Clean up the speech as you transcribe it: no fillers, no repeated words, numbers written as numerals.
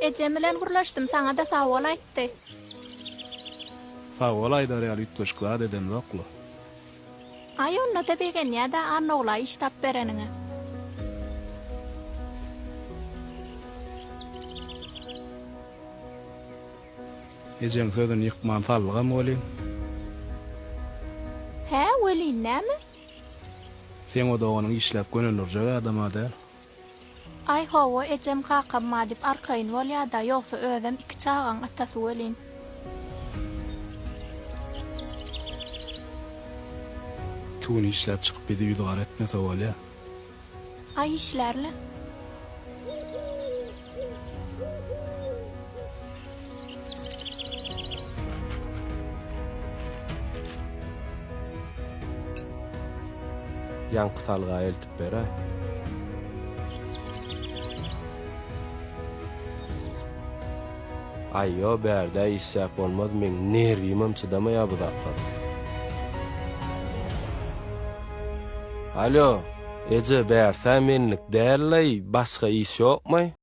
Ejem bilen gürleşdim, saňa-da sag bol aýtdy. Sag bol aýdar ýaly üýtgeşik zat edemzok-la. Aý onda-da begenýä-dä Annogla iş tap bereniňe. Ejeň sözüni ýykman sallygam welin. Hä, welin näme? Seň o doganyň işläp gönendirjek adam-a däl. Aý hawa ejem kakam ma dip arkaýyn bolýada ýogsa özem iki çagaň atasy welin. Iki gün işläp çykyp bizi ýüzügara etmese bolýa. Aý işlärle. Ýaňky salga eltip beräý. Aý ýo bärde işläp bolmaz meň nerwimem çydamaýar bu zatlara. Alýo, eje bärsä menlik dälleý başga iş ýokmy?